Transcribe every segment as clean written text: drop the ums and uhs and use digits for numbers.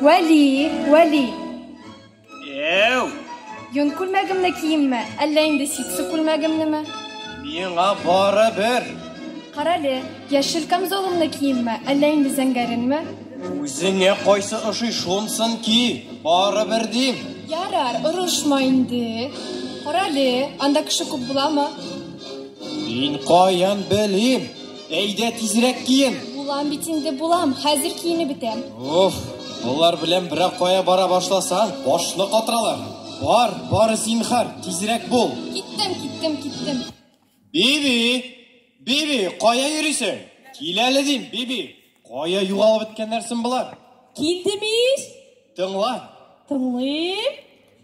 Вәли, Вәли. Әү! Йон күлмәгемне киимме, әллә инде ситсы күлмәгемнеме? Миңа барыбер. Карале, яшел камзолымны киимме, әллә инде зәңгәренме? Үзеңә кайсы ошый, шунсын ки, барыбер дим. Ярар, орышма инде. Карале, анда кеше күп буламы? Мин каян белим? Әйдә тизрәк киен. Булам бит инде, булам. Хәзер киенеп бетәм. Уф, болар белән берәр кая бара башласаң, башны катыралар. Бар, бар зинһар, тизрәк бул. Киттем, киттем, киттем. Биби, Биби, кая йөрисең? Кил әле дим, Биби. Кая югалып беткәннәрсең болар? Килдем ич. Тыңла. Тыңлыйм.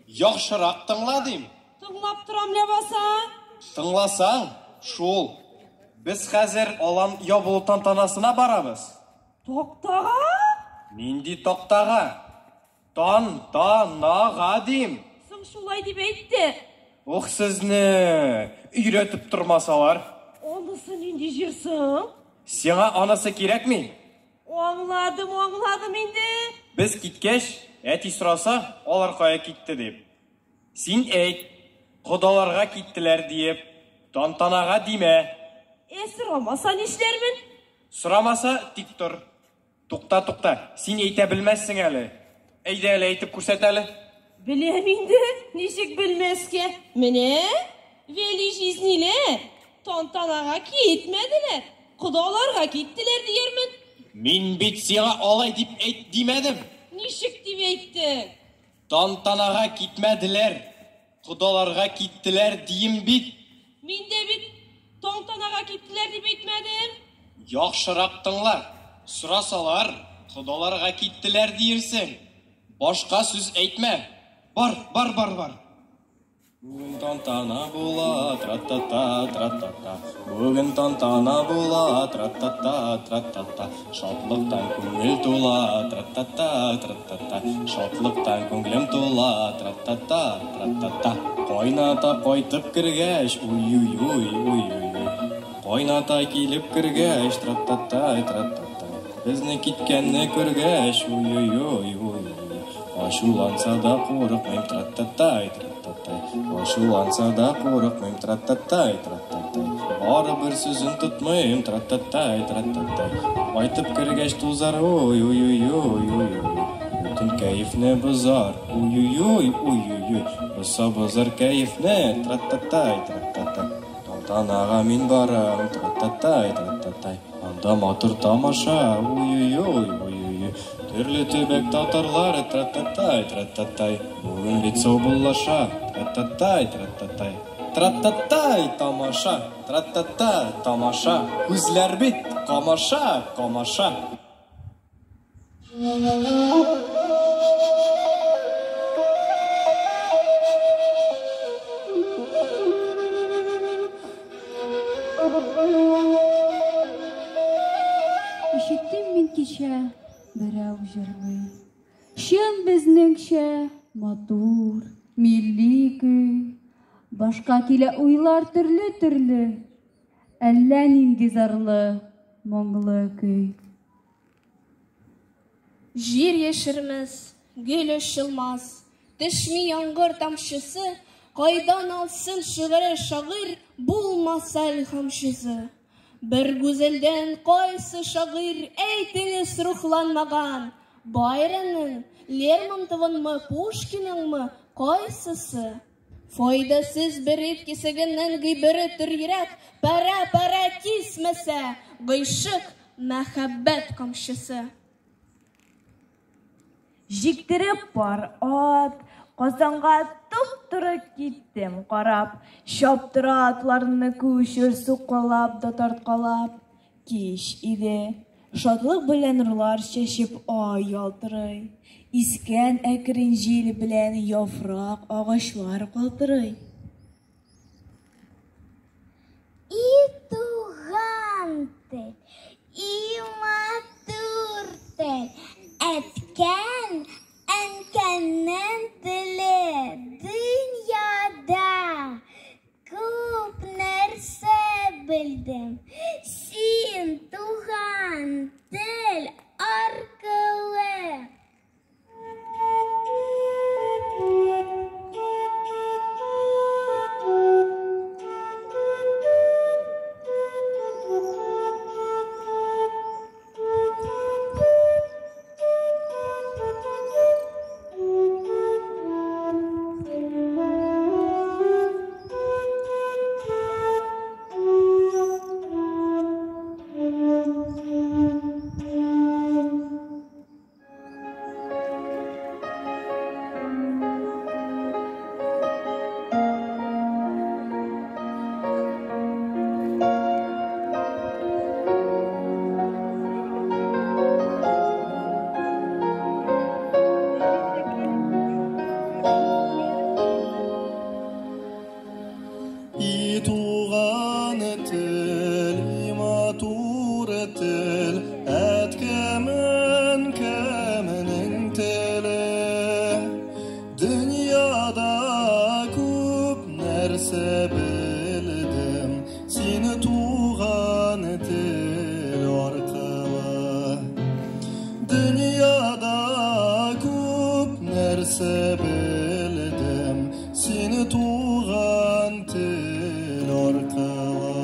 Яхшырак тыңла дим. Тыңлап торам ләбаса. Тыңласаң, шул. Без хәзер алан ябылу тантанасына барабыз. Тактага? Нинди тактага? Тантанага дим. Соң шулай дип әйтте. Ух сезне! Өйрәтеп тормасалар. Анысы нинди җир соң? Сиңа анысы кирәкми. Аңладым, аңладым инде. Без киткәч, әти сораса, алар кая китте дип. Син әйт, кодаларга киттеләр диеп, тантанага димә. Ә сорамаса нишләрмен? Сорамаса, тик тор. Тукта, тукта, син әйтә белмәссең әле. Әйдә әле әйтеп күрсәт әле. Беләм инде, ничек белмәскә. Менә Вәли җизниләр тантанага китмәделәр, кодаларга киттеләр диярмен. Мин бит сиңа алай дип әйт димәдем. Ничек дип әйттең? Тантанага китмәделәр, кодаларга киттеләр дием бит. Мин дә бит тантанага киттеләр дип әйтмәдем. Яхшырак тыңла. Сорасалар, кодаларга киттеләр диерсең. Башка сүз әйтмә. Бар, бар, бар, бар. Бүген тантана була, тра-та-та, тра-та-та. Бүген тантана була, тра-та-та, тра-та-та. Шатлыктан күңел тула, тра-та-та, тра-та-та. Шатлыктан күңелем тула, тра-та-та, тра-та-та. Кайната кайтып кергәч, уй-уй-уй, уй-уй-уй. Кайната килеп кергәч, тра-та-та, тра-та-та. Безне киткәнне күргәч, уй-уй-уй, уй-уй. Ачуланса да курыкмыйм, тра-та-тай, тра-та-тай. Ачуланса да курыкмыйм, тра-та-тай, тра-та-тай. Барыбер сүзен тотмыйм, тра-та-тай, тра-та-тай. Кайтып кергәч тузар, ой, ой, ой, ой, ой, ой. Бөтен кәефне бозар, уй-уй-уй, уй-уй-уй. Бозса бозар кәефне, тра-та-тай, тра-та-тай. Тантанага мин барам, тра-та-тай, тра-та-тай. Анда матур тамаша, уй-уй-уй, уй-уй-уй. Төрле төбәк татарлары, тра-та-тай, тра-та-тай. Бүген бит саубуллаша, тра-та-тай, тра-та-тай. Тра-та-тай, тамаша, тра-та-та, тамаша. Күзләр бит камаша, камаша. Ишеттем мин кичә берәү җырлый. Чын безнеңчә матур, милли көй. Башка килә уйлар төрле-төрле. Әллә нинди зарлы, моңлы көй. Җир яшермәс, гөл ачылмас, төшми яңгыр тамчысы, кайдан алсын шигыре шагыйрь, булмаса илһамчысы. Бер гүзәлдән кайсы шагыйрь, әйтегез, рухланмаган? Байронның, Лермонтовыңмы, Пушкиныңмы, кайсысы? Файдасыз бер ит кисәгеннән гыйбрәттер йөрәк, парә-парә кисмәсә, гыйшык, мәхәббәт камчысы. Җиктереп пар ат, Казанга туп-туры киттем карап. Чаптыра атларны кучер сукалап да тарткалап. Кич иде. Шатлык белән нурлар чәчеп ай ялтырый. Искән әкрен җил белән яфрак агачлар калтырый. И туган тел, и матур тел, әткәң, әнкәңнең теле дөньяда күп нәрсә белдем. Син туган тел аркылы. нәрсә белдем сине туган тел аркылы.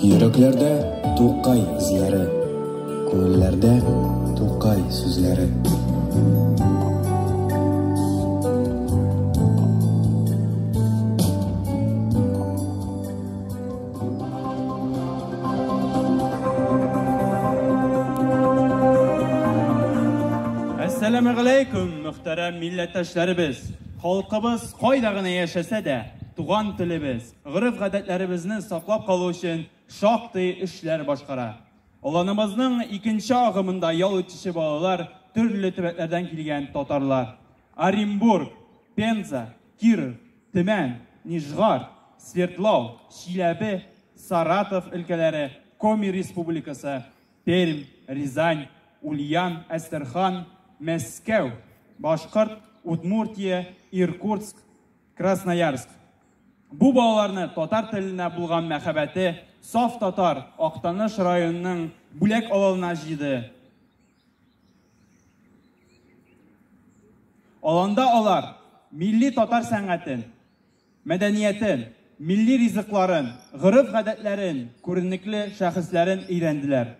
Йөрәкләрдә Тукай эзләре, күңелләрдә Тукай сүзләре. Әссәламү галәйкүм, мөхтәрәм милләттәшләребез. Халкыбыз кайда гына яшәсә дә, туган телебез, гореф-гадәтләребезне саклап калу өчен шактый эшләр башкара. Аланыбызның икенче агымында ял итүче балалар төрле төбәкләрдән килгән татарлар. Оренбург, Пенза, Киров, Төмән, Нижгар, Свердлов, Чиләбе, Саратов өлкәләре, Коми Республикасы, Пермь, Рязань, Ульян, Әстерхан, Мәскәү, Башкорт, Удмуртия, Иркутск, Красноярск. Бу балаларны татар теленә булган мәхәббәте саф татар Актаныш районының Бүләк авылына җыйды. Аланда алар милли татар сәнгатен, мәдәниятен, милли ризыкларын, гореф-гадәтләрен, күренекле шәхесләрен өйрәнделәр.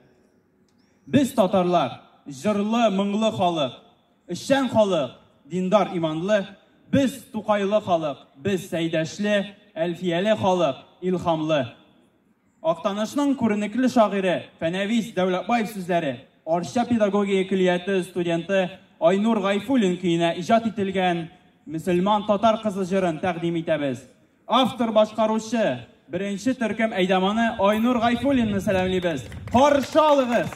Без татарлар, җырлы, моңлы халык, эшчән халык, диндар, иманлы, без Тукайлы халык, без Сәйдәшле, Әлфияле халык, илһамлы. Актанышның күренекле шагыйре Фәнәвис Дәүләтбаев сүзләре Арча педагогия көллияте студенты Айнур Гайфуллин көенә иҗат ителгән Мөселман татар кызы җырын тәкъдим итәбез. Автор башкаручы беренче төркем әйдаманы Айнур Гайфуллинны сәламлибез. Каршы алыгыз!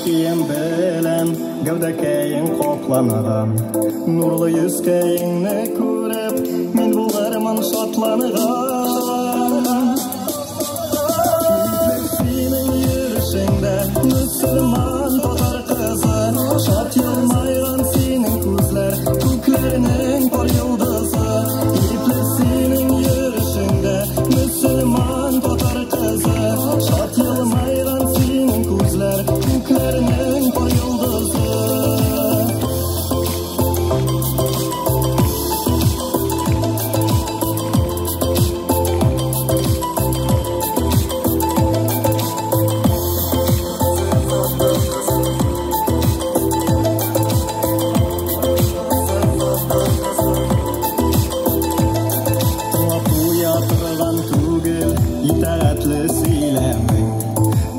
кием белән гәүдәкәең капланган. Нурлы йөзкәеңне күреп, мин булырмын шатланган. Иплек синең йөрешеңдә, мөселман татар кызы. Шат елмайган синең күзләр, күкләрнең пар йолдызы. Ипле синең йөрешеңдә, мөселман татар кызы. Шат елмайган синең күзләр, күкләрнең пар йолдызы. Тыңлап туя торган түгел, итагатьле сөйләмең.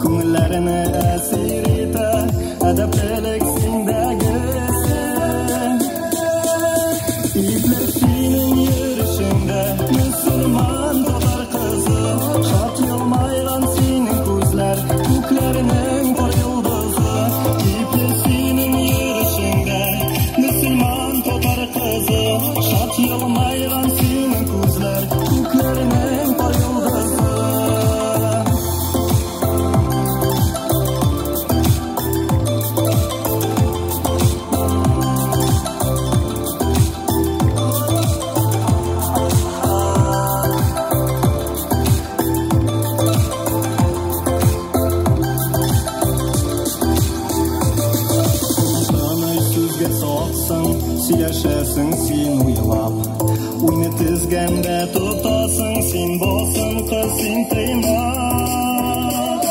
Күңелләрне әсир итә әдәплелек синдәге. Ипле синең йөрешеңдә, мөселман татар кызы. Шат елмайган синең күзләр, күкләрнең пар йолдызы. Ипле синең йөрешеңдә, мөселман татар кызы. Шат елмайган синең күзләр, күкләрнең пар йолдызы. Тыныч сүзгә саксың, сөйләшәсең син уйлап. Уйны тезгәндә тотасың, син басынкы, син тыйнак.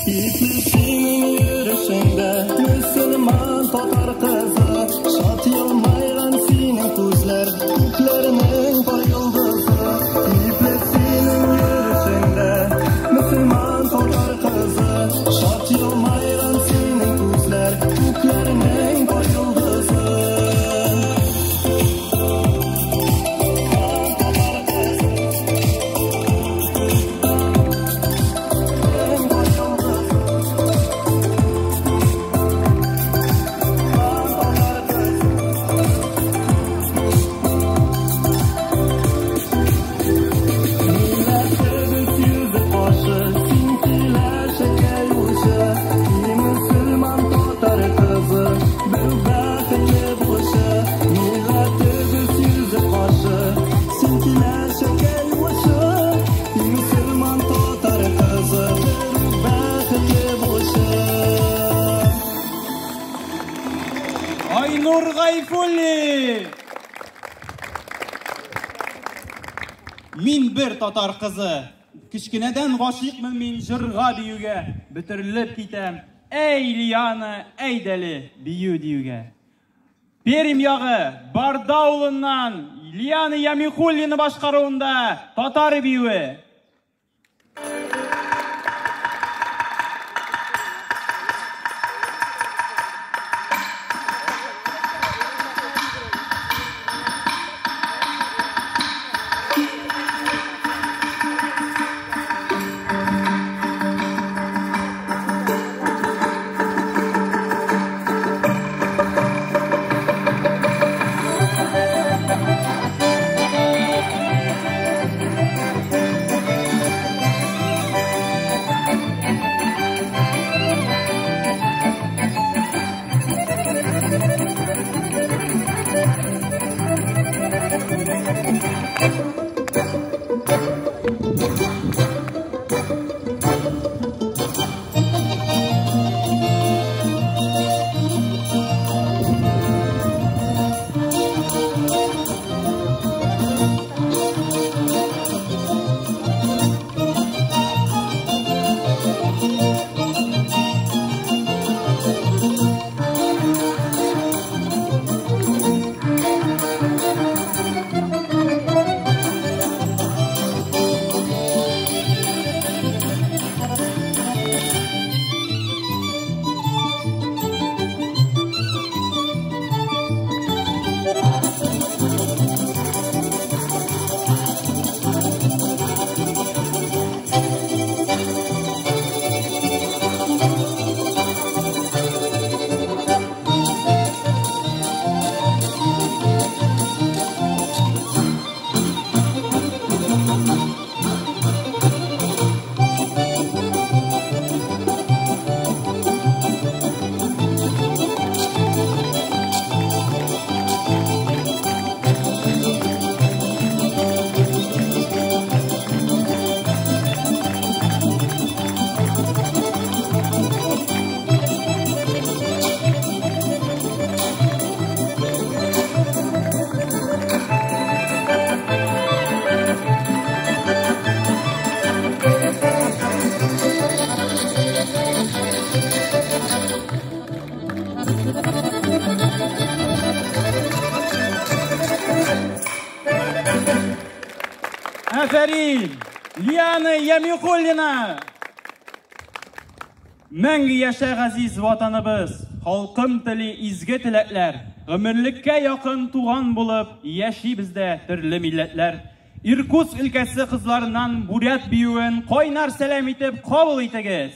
Ипле синең йөрешеңдә, мөселман татар кызы. Шат елмайган синең күзләр, күкләрнең пар йолдызы. Ипле синең йөрешеңдә, мөселман татар кызы. Шат елмайган синең күзләр, күкләрнең пар йолдызы. Милләтебез йөзе кашы, син киләчәккә юлчы. И мөселман татар кызы, бер бәхетле булчы. Милләтебез йөзе кашы, син киләчәккә юлчы. И мөселман татар кызы, бер бәхетле булчы. Айнур Гайфуллин! Мин бер татар кызы. Кечкенәдән гашыйкмын мин җырга биюгә. Бөтерелеп китәм. Әй, Лиана, әйдәле бию диюгә. Пермь ягы Барда авылыннан Лиана Ямихуллина башкаруында татар биюе. Thank Афәрин! Лиана Ямикуллина! Мәңге яшә газиз ватаныбыз, халкым тели изге теләкләр, гомерлеккә якын туган булып яши бездә төрле милләтләр. Иркутск өлкәсе кызларыннан бурят биюен кайнар сәлам итеп кабул итегез.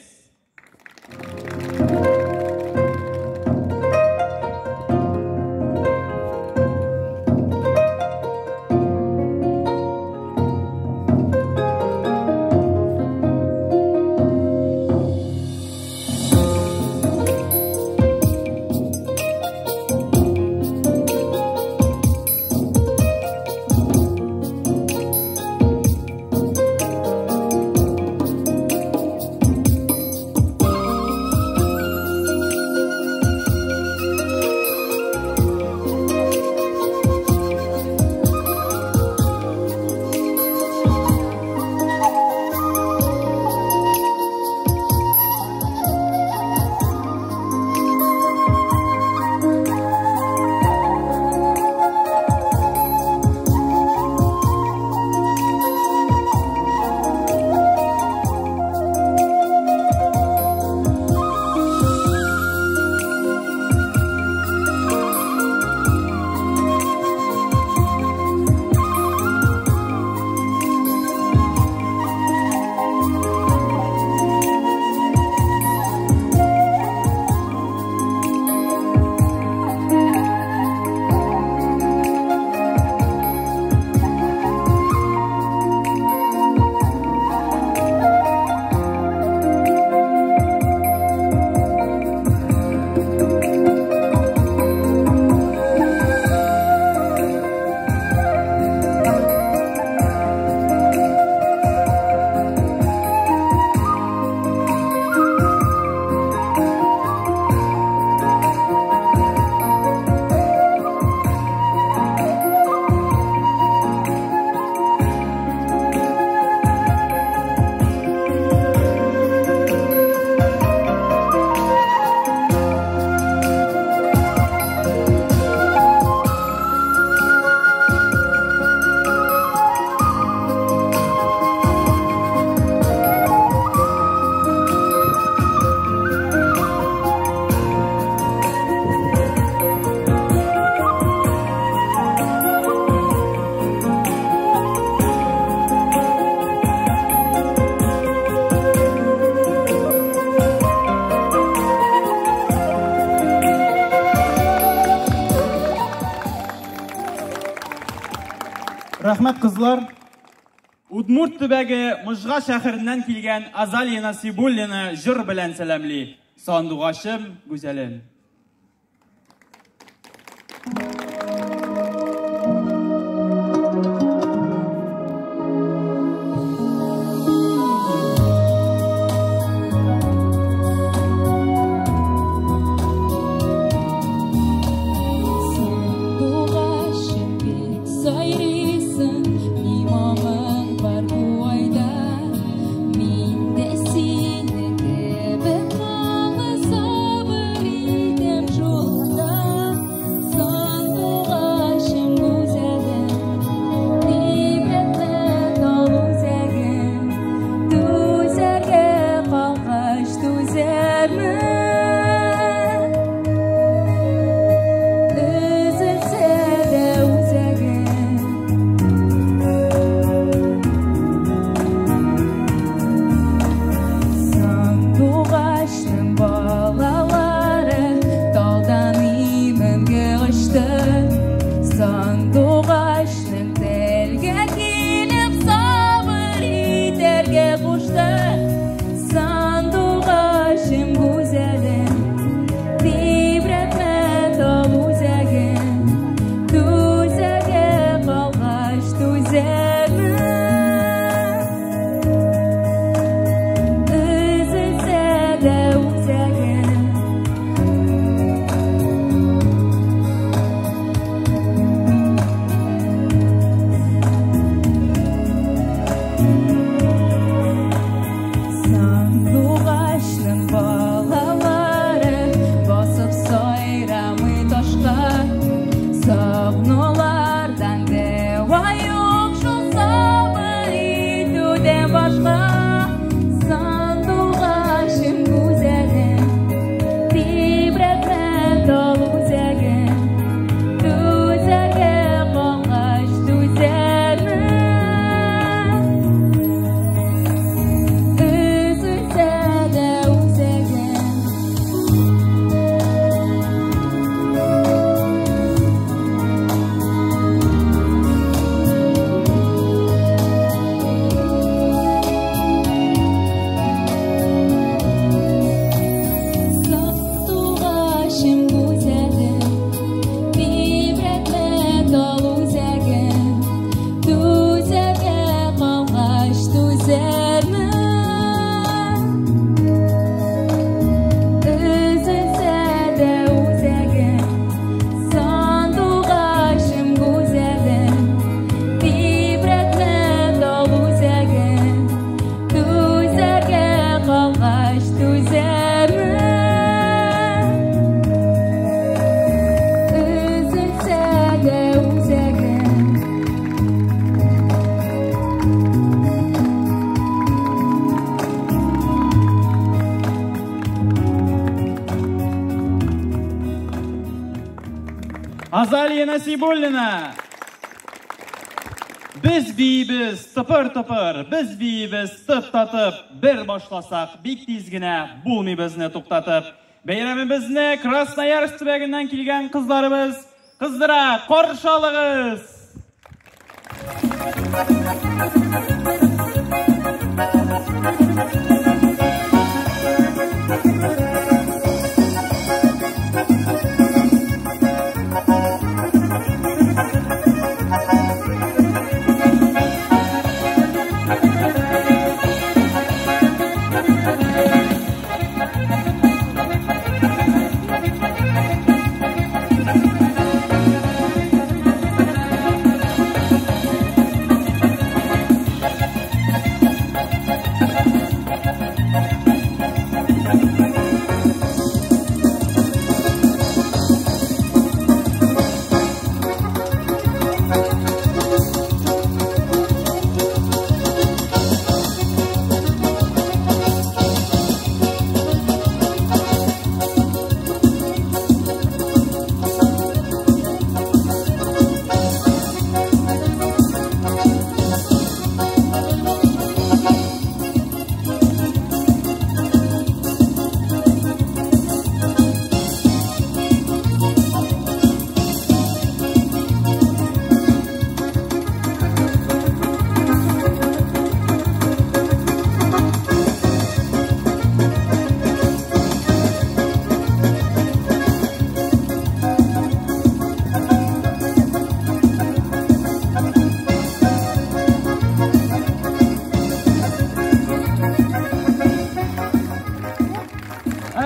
Рәхмәт, кызлар. Удмурт төбәге Можга шәһәреннән килгән Азалия Насибуллина җыр белән сәламли. Сандугачым, гүзәлем. Сандугачым бик сайрыйсың, ни моңың бар бу айда. Мин дә синең кебек моңлы сабыр итәм юлда. Сандугачым гүзәлем, тибрәтмә тал үзәгем. Түзәргә калгач түзәрмен. Өзелсә дә үзәгем. Сандугачның балалары талдан имәнгә очты. Сандугачның телгә килеп сабыр итәргә кушты. Сандугачым гүзәлем, тибрәтмә тал үзәгем. Түзәргә калгач түзәрмен. Өзелсә дә үзәгем. Сандугачның балалары басып сайрамый ташка. Сагынулардан дәва юк шул сабыр Азалия Насибуллина. Без биибез тыпыр-тыпыр, без биибез тып-татып, бер башласак, бик тиз генә булмый безне туктатып. Бәйрәмебезне Красноярск төбәгеннән килгән кызларыбыз кыздыра, каршы алыгыз!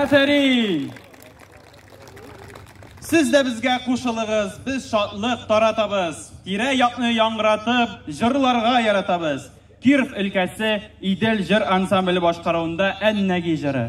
Афәрин! Сез дә безгә кушылыгыз, без шатлык таратабыз. Тирә-якны яңгыратып, җырларга яратабыз. Киров өлкәсе Идел җыр ансамбле башкаруында Әннәги җыры.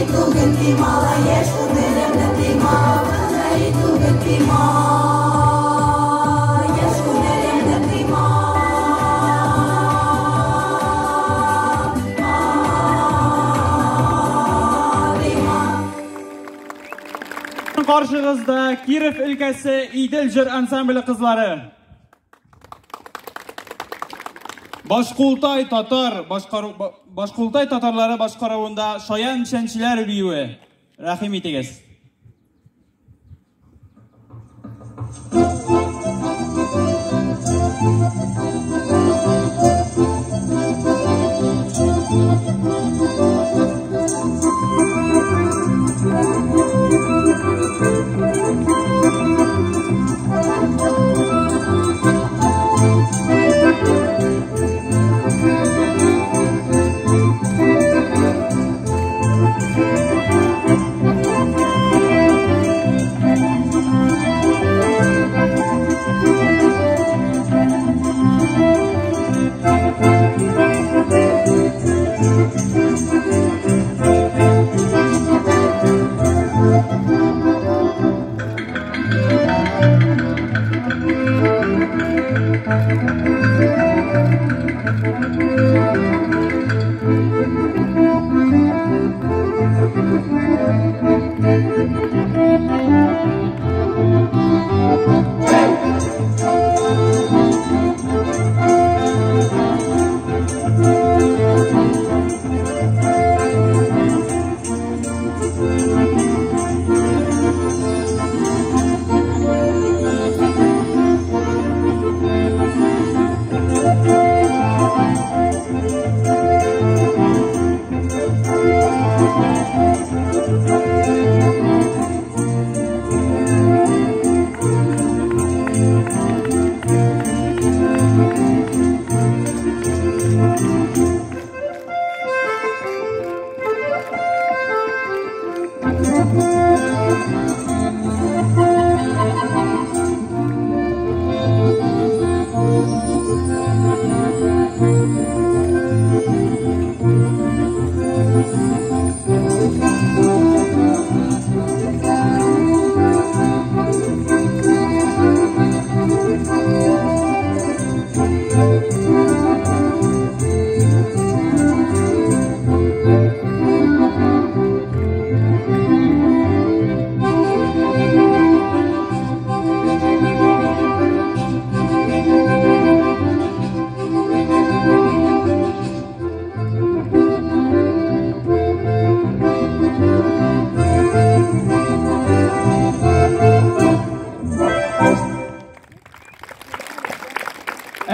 Түгел тыйма, яшь күңелемне тыйма. каршыгызда Киров өлкәсе Идел җыр ансамбле кызлары. Башкултай татар башкару Башкултай татарлары башкаруында Шаян чәнчеләр биюе. Рәхим итегез.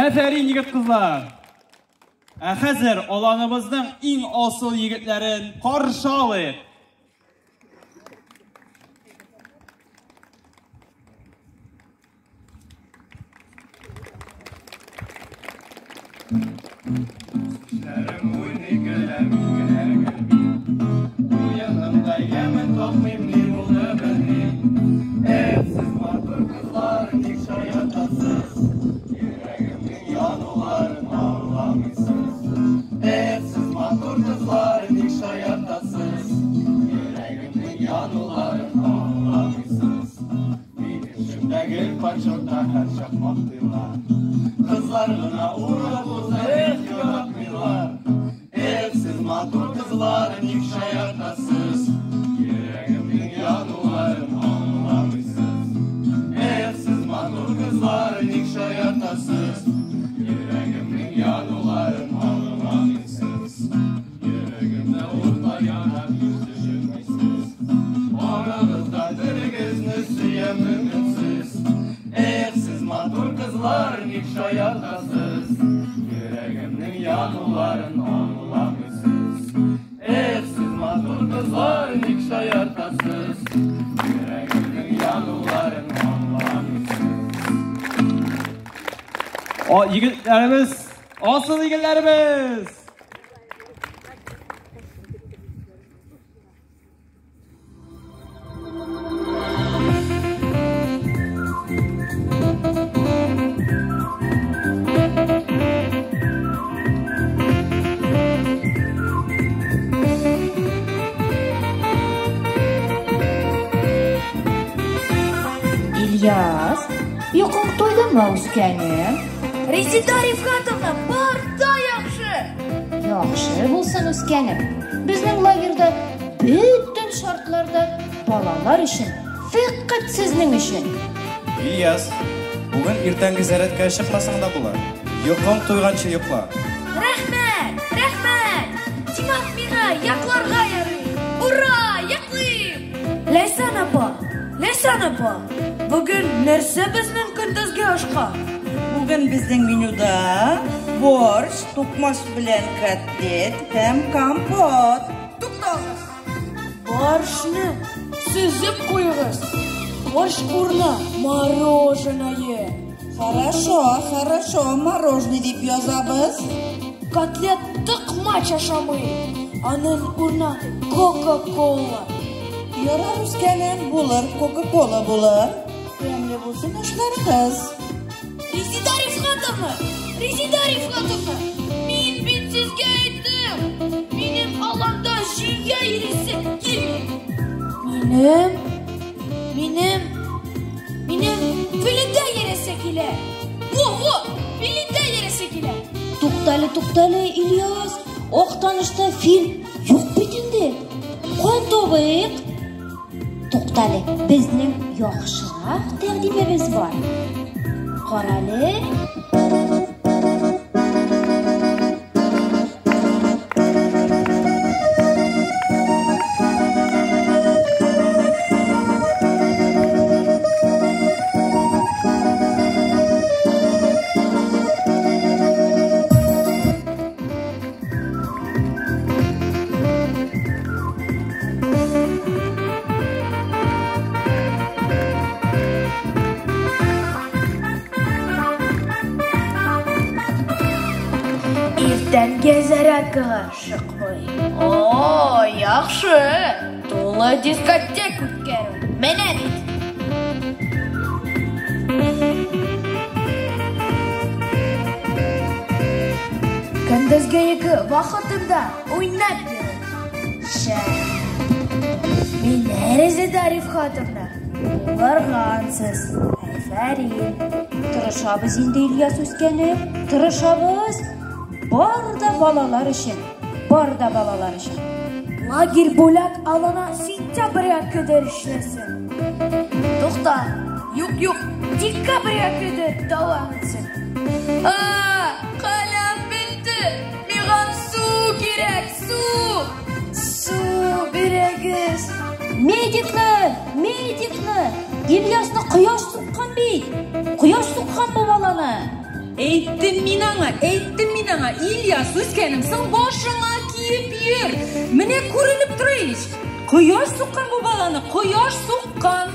Афәрин, егет-кызлар! Ә хәзер аланыбызның иң асыл егетләрен каршы алыйк. Кичләрем уйный көләм, генә көлмим. Уенымда ямен тапмыйм, ни булды белмим. Эх, сез матур кызлар, ник шаяртасыз? Йөрәгемнең януларын аңламыйсыз. Эх, сез матур кызлар, ник шаяртасыз? Йөрәгемнең януларын аңламыйсыз. Минем эшемдә гел почетта һәрчак мактыйлар. Кызлар гына урап уза, эх, яратмыйлар. Эх, сез матур кызлар, ник шаяртасыз? Йөрәгемнең януларын аңламыйсыз. Эх, сез матур кызлар, ник шаяртасыз? Йөрәгемнең януларын аңламыйсыз. Йөрәгемдә утлар яна, һич төшенмисез. Арагызда берегезне сөям өметсез. Эх, сез матур кызлар, ник шаяртасыз? Йөрәгемнең януларын аңламыйсыз. Эх, сез матур кызлар, ник шаяртасыз? Йөрәгемнең януларын аңламыйсыз. О, егетләребез, асыл егетләребез! Ильяс, йокың туйдымы, үскәнем? Резеда Рифкатовна, бар да яхшы! Яхшы булсын, үскәнем. Безнең лагерьда бөтен шартлар да балалар өчен Фәкать сезнең өчен. Ильяс, бүген иртәнге зарядкага чыкмасаң да була. Йокың туйганчы йокла. Рәхмәт, рәхмәт. Димәк, миңа якларга ярый. Ура, яклыйм. Ләйсән апа, Ләйсән апа, бүген нәрсә безнең көндезге ашка? Бүген безнең менюда борщ, тукмаш белән котлет һәм компот. Туктагыз. Борщны сөзеп куегыз. Борщ урынына мороженое. Хорошо, хорошо, мороженое дип язабыз. Котлет токмач ашамый. Аның урынына Кока-кола. Ярар, үскәнем, булыр, Кока-кола булыр. Тәмле булсын ашларыгыз. Резида Рифкатовна! Резида Рифкатовна! Мин бит сезгә әйттем! Минем аланда җилгә йөрисе килми. Минем, минем, минем филиндә йөрисе килә. Во, во, филиндә йөрисе килә. Туктале, туктале, Ильяс. Актанышта фил юк бит инде. Каян табыйк? Туктале, безнең яхшырак тәкъдимебез бар. Карале. Иртәнге зарядкага чыкмый. О, яхшы. Тулы дискотека үткәрү. Менә бит. Көндезге йокы вакытында уйнап йөрү. Шәп. Мине Резеда Рифкатовна, булдыргансыз. Афәрин. Тырышабыз инде, Ильяс үскәнем, тырышабыз. Бар да балалар өчен, бар да балалар өчен. Лагерь бүләк алына сентябрьгә кадәр эшләсен. Тукта, юк, юк, декабрьгә кадәр дәвам итсен. А, каләм бетте. Миңа су кирәк, су. Су бирегез. Медикны, медикны! Ильясны кояш суккан бит. Кояш суккан бу баланы. Әйттем мин аңа, әйттем мин аңа, Ильяс, үскәнем, соң башыңа киеп йөр. Менә күренеп тора ич. Кояш суккан бу баланы, кояш суккан.